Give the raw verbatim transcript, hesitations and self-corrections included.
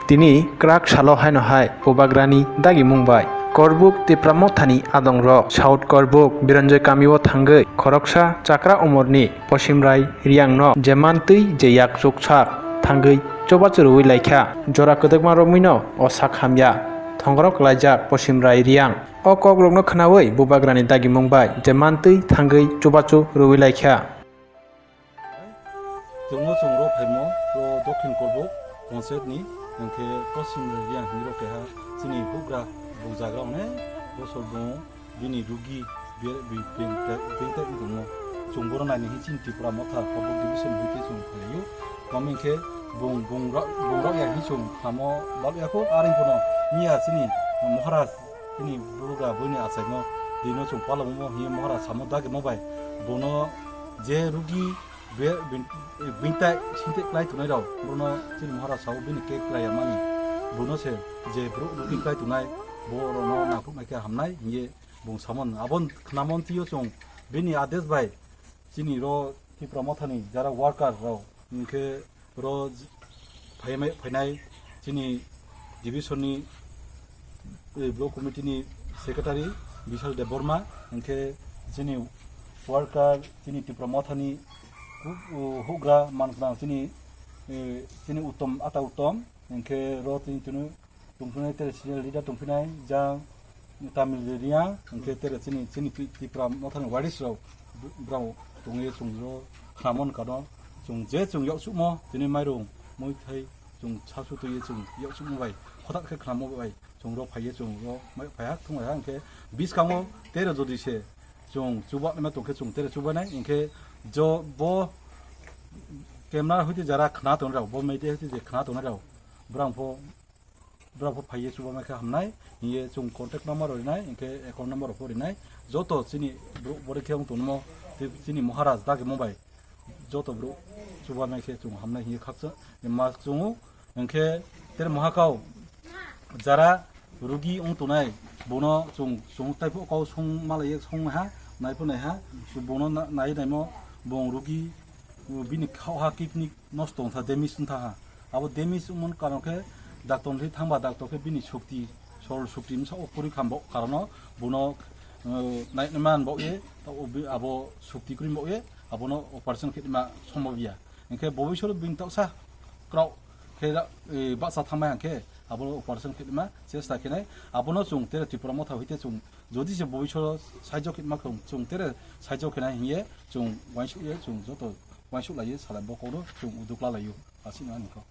Tini kwrak salo haino hai Bubagrani dagimung bai Korbuk Tipra Mothani adongrok South Korbuk Biranjoy kamio thangwi khoroksa chakra umorni Posimrai Riyangno je mantwi je yak chuksak thangwi chubachu rwui laikha. Jora kwdwkma romwino o sak hamya thongrok laijak Posimrai Riyang. O kokrokno khnaui Bubagrani dagimung bai je mantwi thangwi chubachu rwui laikha. Chwngno chwng rw phaimo, rw Dokhin Korbuk Panchayat ni, hwnkhe Posim Riyang hinwi rw keha chini bugra bujagra onek bosor bung bini rugi be-, be-, beng-, bengtai wng tongmo. Chwng bono naini hin chini Tripura Motha Korbuk Division hwnkhe chwng phaio. Tamo hwnkhe bung, bung rok, bung rok ya hin chwng tamo bal ya kho, arwng bono miya chini Maharaj chini bugra buini achaimo dino chwng palangmo hinwi Maharaj samo dagimo bai bono je rugi be-, bin-, bintai sintai klai tongnai rok, bono chini Maharaj sao bini khe klai ya mani. Bono se je bro rugi klai tongnai, bo rokno naphuk nai khe hamnai hinwi bung samon. Abon khnamon twiyo chwng bini ades bai chini ro Tipra Mothani jara worker rok hwnkhe ro phaimai-, phainai chini division ni, eh, block committee ni secretary Bishal Debbarma, hwnkhe chini worker chini Tipra Mothani hu-, uh, hugra mankhna chini, eh, chini Uttom, Ata Uttom, hwnkhe ro chini tini tongphinai tere senior leader tongphinai jang Tamil Riyang, hwnkhe tere chini, chini Ti-, Tipra Mothani waris rok br-, brao tongwi chwng ro khnamon kano chwng je chwng yaksukmo tini mairung muithai chwng sasu twiwi chwng yaksukmo bai khotak khe khnamo bai chwng ro phaiwi chwng ro mai phaiha thung phaiha hwnkhe biskango tere jodi se chwng chuba ma tongkhe chwng tere chubainai hwnkhe jo bo camera hoite jara khna tongnai rok bo media hoite je khna tongnai rok brang pho Borok pho phaiye chuba mai khe hamnai, hiye chwng contact number rok rinai, hinkhe account number rok pho rinai, joto chini borok bore khe wng tongmo, tei chini Maharaj dagi mobile, joto borok chuba mai khe chwng hamnai hiye khaksa ma chwngo, hinkhe tere mohakau jara rugi wng tongnai, bono chwng, chwng taiphuru kau song malaiye song ha, naiphuru naiha, bono na-, nai naimo bong rugi, bini khao ha kidney nosto wngkha, damage wngkha ha. Abo damage wngmani karon khe doctor ni thangba, doctor khe bini shokti, sorol shokti bwsa o kwrwi kha bo karon no bono, uh, nai-, naiman bo ye, abo bi-, abo shokti kwrwi bo ye, abono operation khe ma sombob ya. Hinkhe bo bisoro bini toksa kwrwk khe ra-, eh, bahcha thangmai hinkhe abono operation khe ma chesta khe nai. Abono chwng tere Tripura Motha hoite chwng jodi se bo bisoro saijo khe ma khe chwng tere saijo khe nai hiye chwng uansuk ye chwng joto uansuk lai ye salai bo kono chwng uduk la lai o. Aswk no ani kok.